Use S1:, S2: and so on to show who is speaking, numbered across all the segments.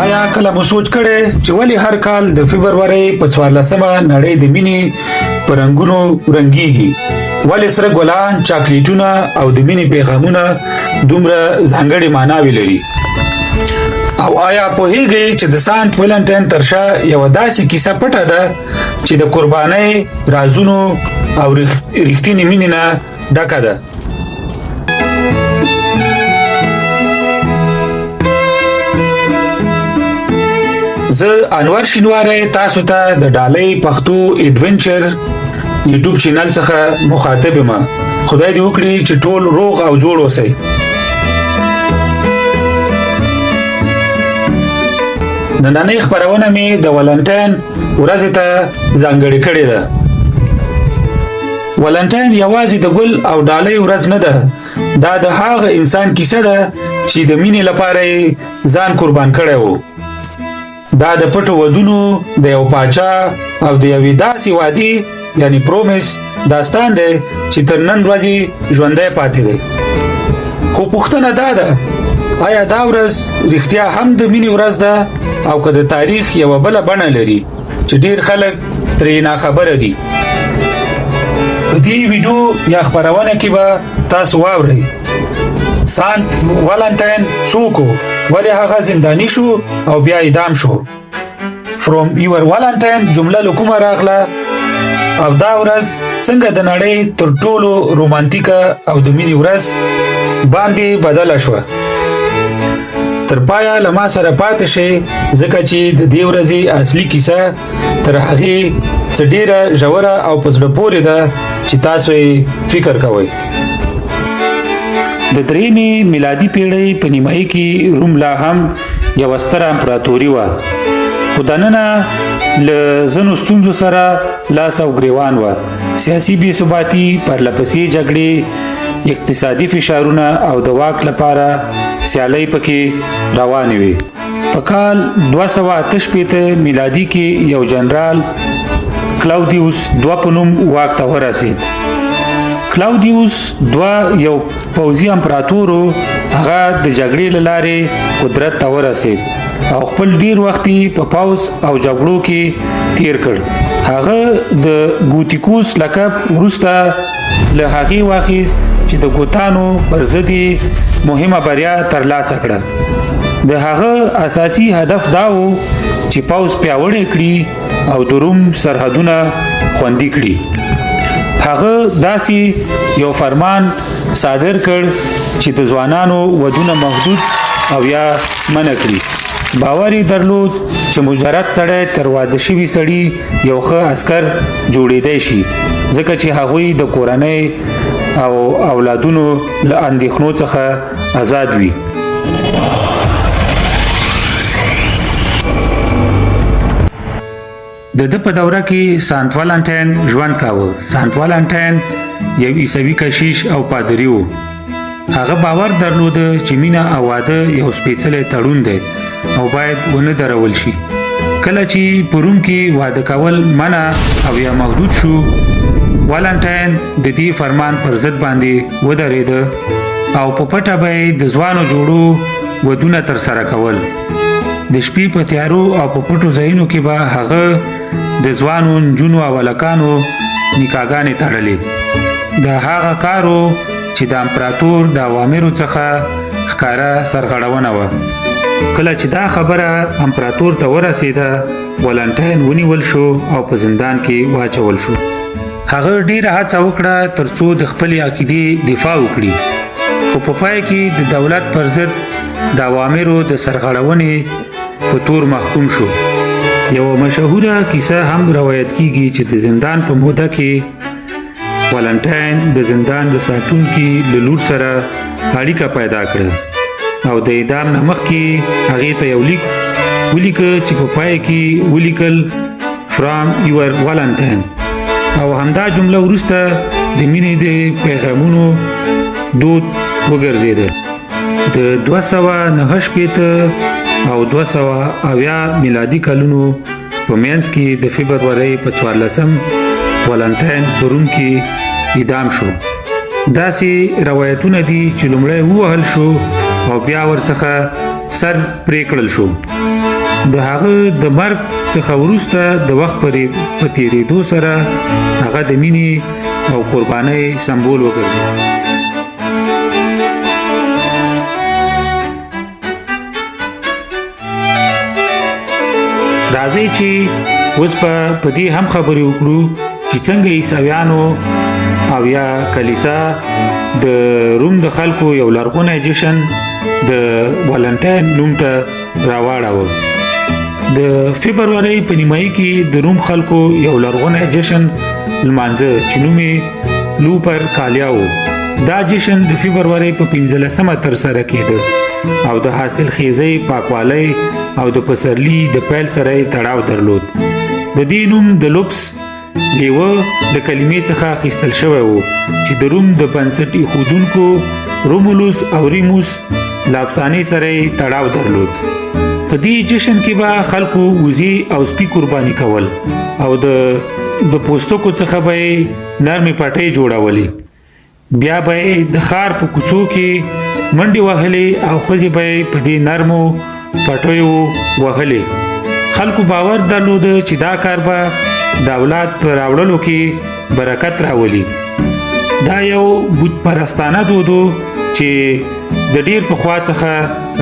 S1: آیا کله مو سوچ کړی چې ولې هر کال د فبرورۍ په 14مه نړۍ د مینې په رنګونو رنګیږي؟ ولې سره ګلان، چاکلیټونه او د مینې پیغامونه دومره ځانګړې معناوې لري؟ او آیا پوهیږئ چې د سانت ولنټین تر شا یوه داسې کیسه پټه ده چې د قربانۍ، رازونو او رښتینې مینې نه ډکه ده؟ زه انور شینواری تاسو ته د ډالۍ پښتو ایډونچر یوټیوب چینل څخه مخاطب یم. خدای دې وکړي چې ټول روغ او جوړ اوسئ. نننۍ خپرونه مې د ولنټاین ورځې ته ځانګړې کړې ده. ولنټاین یوازې د ګل او ډالۍ ورځ نه ده، دا د هغه انسان کیسه ده چې د مینې لپاره یې ځان قربان کړی و. دا د پټو ودونو، د یو پاچا او د یوې داسې وعدې یعنی پرومیس داستان دی چې تر نن ورځې ژوندی پاتې دی. خو پوښتنه دا ده، آیا دا ورځ رښتیا هم د مینې ورځ ده او که د تاریخ یوه بله بڼه لري چې ډیر خلک ترې ناخبره دي؟ په دې ویډیو یا خپرونه کې به تاسو واورئ سانت والنټاین څوک و، ولې هغه زنداني شو او بیا اعدام شو، فروم یور والنټاین جمله له کومه راغله او دا ورځ څنګه د نړۍ تر ټولو رومانتیکه او د مینې ورځ باندې بدله شوه. تر پایه له ما سره پاتې شئ، ځکه چې د دې ورځې اصلي کیسه تر هغې څه ډیره ژوره او په زړه پورې ده چې تاسو یې فکر کوئ. د درېیمې میلادي پیړۍ په نیمایي کې روم لا هم یوه ستره امپراتوري وه، خو دننه له ځینو ستونزو سره لاس او ګریوان وه. سیاسي بې ثباتي، پرلپسې جګړې، اقتصادي فشارونه او د واک لپاره سیالۍ پکې روانې وې. په کال 268 میلادي کې یو جنرال کلاودیوس دوه په نوم واک ته ورسید. کلاودیوس دوه یو پوځي امپراتور و. هغه د جګړې له لارې قدرت ته ورسید او خپل ډیر وخت یې په پوځ او جګړو کې تیر کړ. هغه د ګوتیکوس لقب وروسته له هغې واخیست چې د ګوتانو پر ضد یې مهمه بریا ترلاسه کړه. د هغه اساسي هدف دا و چې پوځ پیاوړی کړي او د روم سرحدونه خوندي کړي. هغه داسې یو فرمان صادر کړ چې د ځوانانو ودونه محدود او یا منع کړي. باور یې درلود چې مجرد سړی تر واده شوي سړي یو ښه عسکر جوړېدای شي، ځکه چې هغوی د کورنۍ او اولادونو له اندېښنو څخه ازاد وي. د ده په دوره کې سانت والنټاین ژوند کاوه. سانت والنټاین یو عیسوي کشیش او پادري و. هغه باور درلود چې مینه او واده یو سپېڅلی تړون دی او باید ونه درول شي. کله چې په روم کې واده کول منع او یا محدود شو، والنټاین د دې فرمان پر ضد باندې ودرېده او په پټه به یې د ځوانو جوړو ودونه ترسره کول. د شپې په تیارو او په پټو ځایونو کې به هغه د ځوانو نجونو او هلکانو نکاحګانې تړلې. دا هغه کار و چې د امپراتور د اوامرو څخه ښکاره سرغړونه وه. کله چې دا خبره امپراتور ته ورسېده، والنټاین ونیول شو او په زندان کې واچول شو. هغه ډیره هڅه وکړه ترڅو د خپلې عقیدې دفاع وکړي، خو په پای کې د دولت پر ضد د اوامرو د سرغړونې په تور محکوم شو. یوه مشهوره کیسه هم روایت کیږي چې د زندان په موده کې والنټاین د زندان د ساتونکي له لور سره اړیکه پیدا کړه او د اعدام نه مخکې هغې ته یو لیک ولیکه چې په پای کې ولیکل فرام یور والنټاین، او همدا جمله وروسته د مینې د پیغامونو دود وګرځېده. د 269 او 270 میلادي کلونو په منځ کې د فبرورۍ په 14 والنټاین په روم کې اعدام شو. داسې روایتونه دي چې لومړی ووهل شو او بیا ورڅخه سر پرې کړل شو. د هغه د مرګ څخه وروسته د وخت په تیریدو سره هغه د مینې او قربانۍ سمبول وګرځید. راځئ چې اوس په دې هم خبرې وکړو چې څنګه عیسویانو او یا کلیسا د روم د خلکو یو لرغونی جشن د والنټاین نوم ته راواړاوه. د فبرورۍ په نیمایي کې د روم خلکو یو لرغونی جشن لمانځه چې نوم یې لوپر کالیا و. دا جشن د فبرورۍ په 15مه ترسره کېده او د حاصل خیزۍ، پاکوالۍ او د پسرلي د پیل سره یې تړاو درلود. د دې نوم د لوپس لیوه له کلمې څخه اخیستل شوی و چې د روم د بنسټ ایښودونکو رومولوس او ریموس له افسانې سره یې تړاو درلود. په دې جشن کې به خلکو وزې او سپي قرباني کول او د پوستکو څخه به یې نرمې پټۍ جوړولې. بیا به یې د ښار په کوڅو کې منډې وهلې او ښځې به یې په دې نرمو پټیو وهلې. خلکو باور درلود چې دا کار به د اولاد په راوړلو کې برکت راولي. دا یو بت پرستانه دود و چې د ډیر پخوا څخه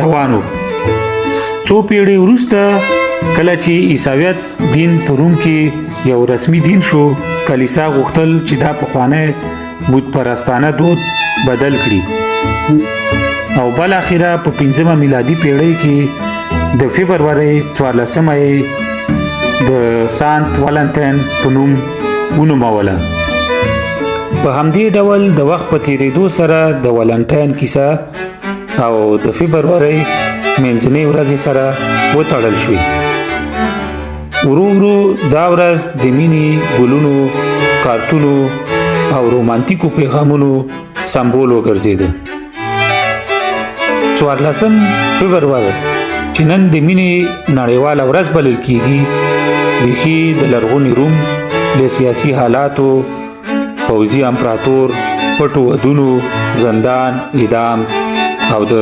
S1: روان و. څو پیړۍ وروسته کله چې عیسویت دین په روم کې یو رسمي دین شو، کلیسا غوښتل چې دا پخوانی بت پرستانه دود بدل کړي او بالاخره په 5مه میلادي پیړۍ کې د فبرورۍ 14مه یې د سانت والنټاین په نوم ونوموله. په همدې ډول د وخت په تیریدو سره د والنټاین کیسه او د فبرورۍ منځنۍ ورځې سره وتړل شوې. ورو ورو دا ورځ د مینې، ګلونو، کارتونو او رومانتیکو پیغامونو سمبول وګرځېده. 14 فبرور چې نن د مینې نړیواله ورځ بلل کیږي، ریښې د لرغوني روم له سیاسي حالاتو، پوځي امپراتور، پټو ودونو، زندان، اعدام او د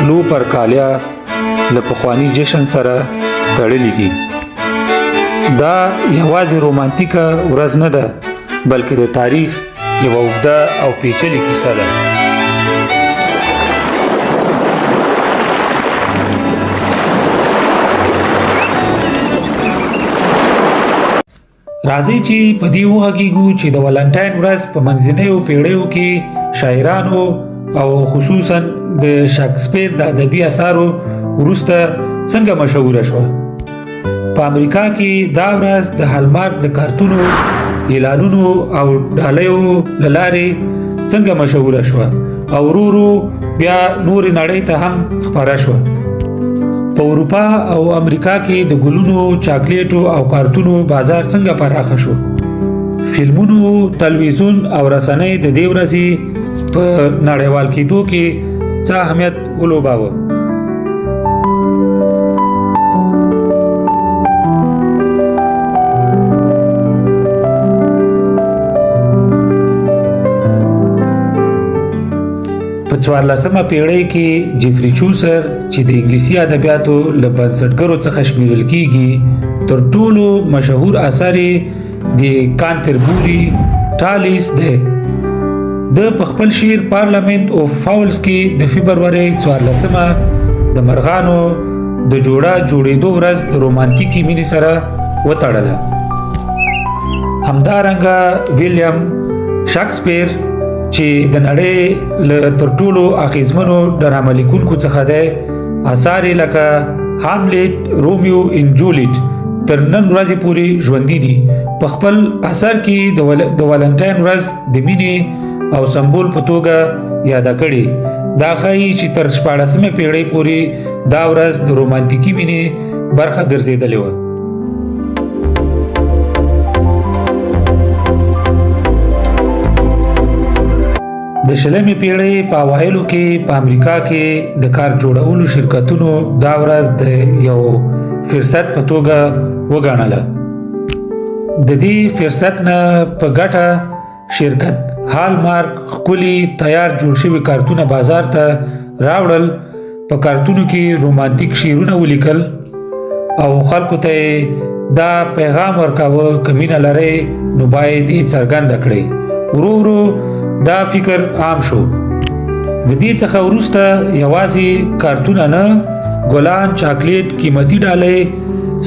S1: لوپرکالیا له پخواني جشن سره تړلې دي. دا یوازې رومانتیکه ورځ نه ده، بلکې د تاریخ یوه اوږده او پیچلې کیسه ده. راځئ چې په دې وغږیږو چې د والنټاین ورځ په منځنیو پیړیو کې شاعرانو او خصوصا د شکسپیر د ادبي اثارو وروسته څنګه مشهوره شوه. په امریکا کې دا ورځ د هالمارک د کارتونو، اعلانونو او ډالیو له لارې څنګه مشهوره شوه او ورو ورو بیا نورې نړۍ ته هم خپره شوه. په اروپا او امریکا کې د ګلونو، چاکلیټو او کارتونو بازار څنګه پراخه شو. فلمونو، تلویزیون او رسنۍ د دې ورځې په نړیوال کېدو کې څه اهمیت ولوباوه. په 14مه پیړۍ کې جیفری چوسر چې د انګلیسي ادبیاتو له بنسټګرو څخه شمیرل کیږي، تر ټولو مشهور اثر یې د کانتربوري ټالیس دی. ده په خپل شعر پارلمنت اوف فاولز کې د فبرورۍ 14مه د مرغانو د جوړه جوړېدو ورځ د رومانتیکي مینې سره وتړله. همدارنګه ویلیام شکسپیر چې د نړۍ له تر ټولو اغېزمنو ډرامه لیکونکو څخه دی، اثار یې لکه هاملیټ، رومیو ان جولیټ تر نن ورځې پورې ژوندي دي. په خپل اثر کې د والنټاین ورځ د مینې او سمبول په توګه یاده کړې. دا ښیي چې تر 16مې پیړۍ پورې دا ورځ د رومانتیکي مینې برخه ګرځېدلې وه. د 20مې پیړۍ په اوایلو کې په امریکا کې د کار جوړولو شرکتونو دا ورځ د یو فرصت په توګه وګڼله. د دې فرصت نه په ګټه شرکت هال مارک ښکلي تیار جوړ شوي کارتونه بازار ته راوړل. په کارتونو کې رومانتیک شعرونه ولیکل او خلکو ته دا پیغام ورکاوه که مینه لرئ نو باید یې څرګنده کړئ. ورو ورو دا فکر عام شو. د دې څخه وروسته یوازې کارتونه نه، ګلان، چاکلیټ، قیمتي ډالۍ،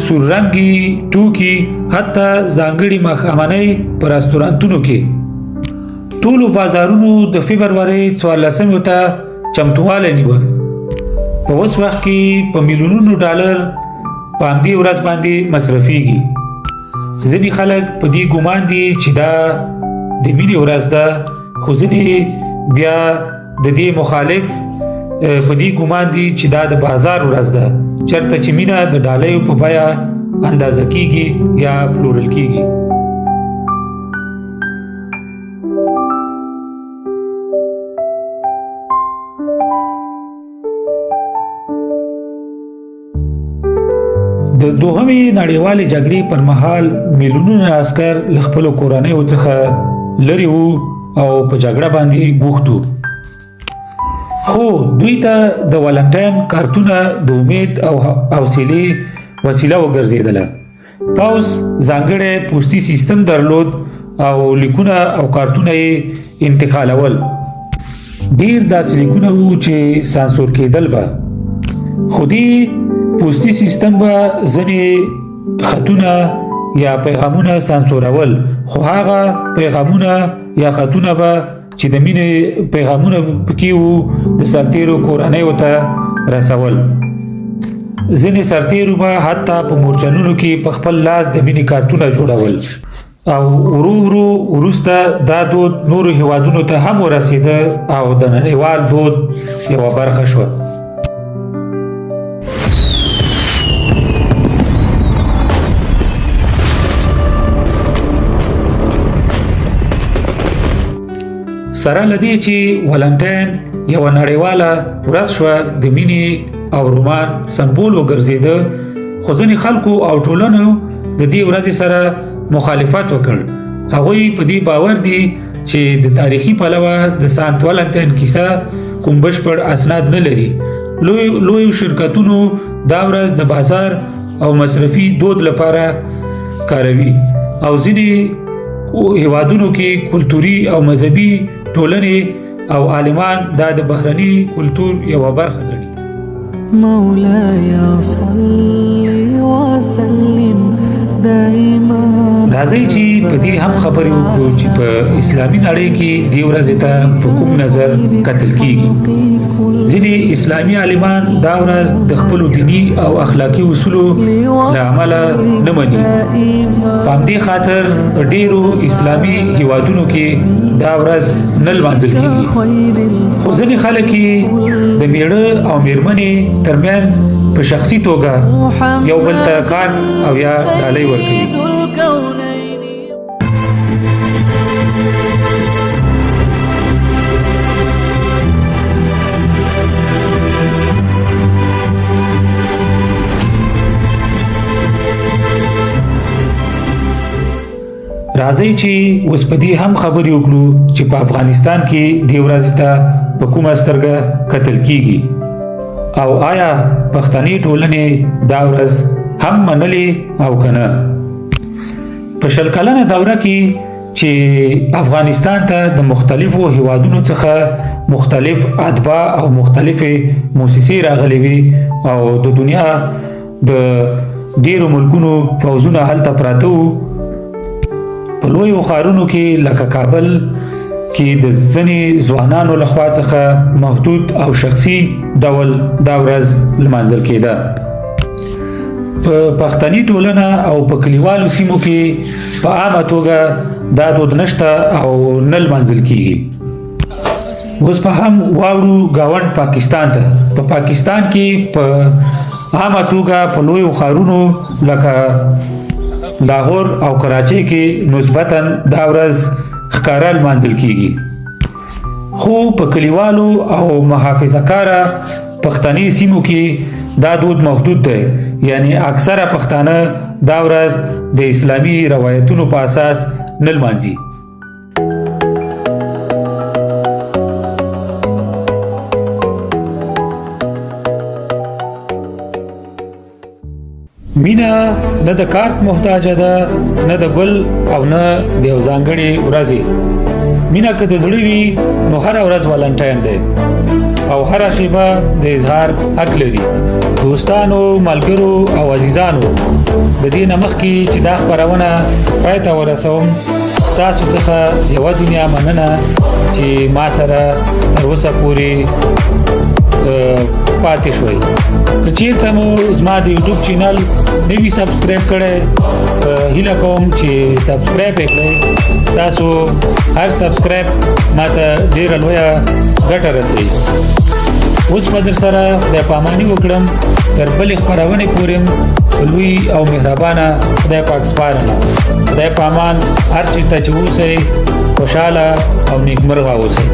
S1: سور رنګي ټوکي، حتی ځانګړي ماښامنۍ په رستورانتونو کې. ټولو بازارونو د فبرورۍ 14 ته چمتووالی نیوه. په اوس وخت کې په میلیونونو ډالر په همدې ورځ باندې مصرفیږي. ځینې خلک په دې ګمان دي چې دا د مینې ورځ ده، خو ځینې بیا د دې مخالف په دې ګمان دي چې دا د بازار ورځ ده، چرته چې مینه د ډالیو په بیه اندازه کیږي یا پلورل کیږي. د دوهمې نړیوالې جګړې پر مهال میلیونونه عسکر له خپلو کورنیو څخه لرې وو او په جګړه باندې بوخت وو، خو دوی ته د والنټاین کارتونه د امید او حوصلې وسیله وګرځېدله. پوځ ځانګړی پوستي سیستم درلود او لیکونه او کارتونه یې انتقالول. ډیر داسې لیکونه وو چې سانسور کېدل به، خو دې پوستي سیستم به ځینې خطونه یا پیغامونه سانسورول، خو هغه پیغامونه یا خطونه به چې د مینې پیغامونه پکې وو د سرتیرو کورنیو ته رسول. ځینې سرتیرو به حتی په مورچلونو کې په خپل لاس د مینې کارتونه جوړول او ورو ورو وروسته دا دود نورو هیوادونو ته هم ورسېده او د نړیوال دود یوه برخه شوه. سره له دې چې والنټاین یوه نړیواله ورځ شوه، د مینې او رومان سمبول وګرځېده، خو ځینې خلکو او ټولنو د دې ورځې سره مخالفت وکړ. هغوی په دې باور دي چې د تاریخي پلوه د سانت والنټاین کیسه کوم بشپړ اسناد نه لري. لویو شرکتونو دا ورځ د بازار او مصرفي دود لپاره کاروي او ځینې هیوادونو کې کلتوري او مذهبي ټولنې او عالمان دا د بهرني کلتور یوه برخه ګڼي.
S2: مولاي صل وسلم دائما.
S1: راځئ چې په دې هم خبرې وکړو چې په اسلامي نړۍ کې دې ورځې ته په کوم نظر کتل کیږي. ځینې اسلامي عالمان دا ورځ د خپلو دیني او اخلاقي اصولو له امله نه مني. په همدې خاطر په ډیرو اسلامي هیوادونو کې دا ورځ نه لمانځل کیږي، خو ځینې خلک یې د میړه او میرمنې ترمنځ په شخصي توګه یو بل ته کارت او یا ډالۍ ورکوي. راځئ چې اوس په دې هم خبرې وکړو چې په افغانستان کې دې ورځې ته په کومه سترګه کتل کیږي او آیا پښتني ټولنې دا ورځ هم منلې او که نه. په 20 کلنه دوره کې چې افغانستان ته د مختلفو هیوادونو څخه مختلف اتباع او مختلفې موسسې راغلې وي او د دنیا د ډیرو ملکونو پوځونه هلته پراته وو، په لویو ښارونو کې لکه کابل کې د ځینې ځوانانو لخوا څخه محدود او شخصي ډول دا ورځ لمانځل کېده. په پښتني ټولنه او په کلیوالو سیمو کې په عامه توګه دا دود نشته او نه لمانځل کیږي. اوس به هم واورو ګاونډ پاکستان ته. په پاکستان کې په عامه توګه په لویو ښارونو لکه لاهور او کراچۍ کې نسبتاً دا ورځ ښکاره لمانځل کیږي، خو په کلیوالو او محافظه کاره پښتني سیمو کې دا دود محدود دی، یعنی اکثره پښتانه دا ورځ د اسلامي روایتونو په اساس نه لمانځي. مینه نه د کارت محتاج ده، نه د ګل او نه د یو ځانګړي ورځې. مینه که د زړه وي نو هره ورځ والنټاین دی او هره شیبه د اظهار حق لري. دوستانو، ملګرو او عزیزانو، د دې نه مخکې چې دا خپرونه پای ته ورسوم، ستاسو څخه یوه دنیا مننه چې ما سره تر اوسه پورې پاتې شوئ. که چیرته مو زما د یوټیوب چینل نه وي سبسکرایب کړی، هیله کوم چې سبسکرایب یې کړئ. ستاسو هر سبسکرایب ماته ډیره لویه ګټه رسوي. اوس به در سره خدای پاماني وکړم، تر بلې خپرونې پورې لوی او مهربانه خدای پاک سپارم. خدای پامان، هر چیرته چې اوسئ خوشاله او نیکمرغه اوسئ.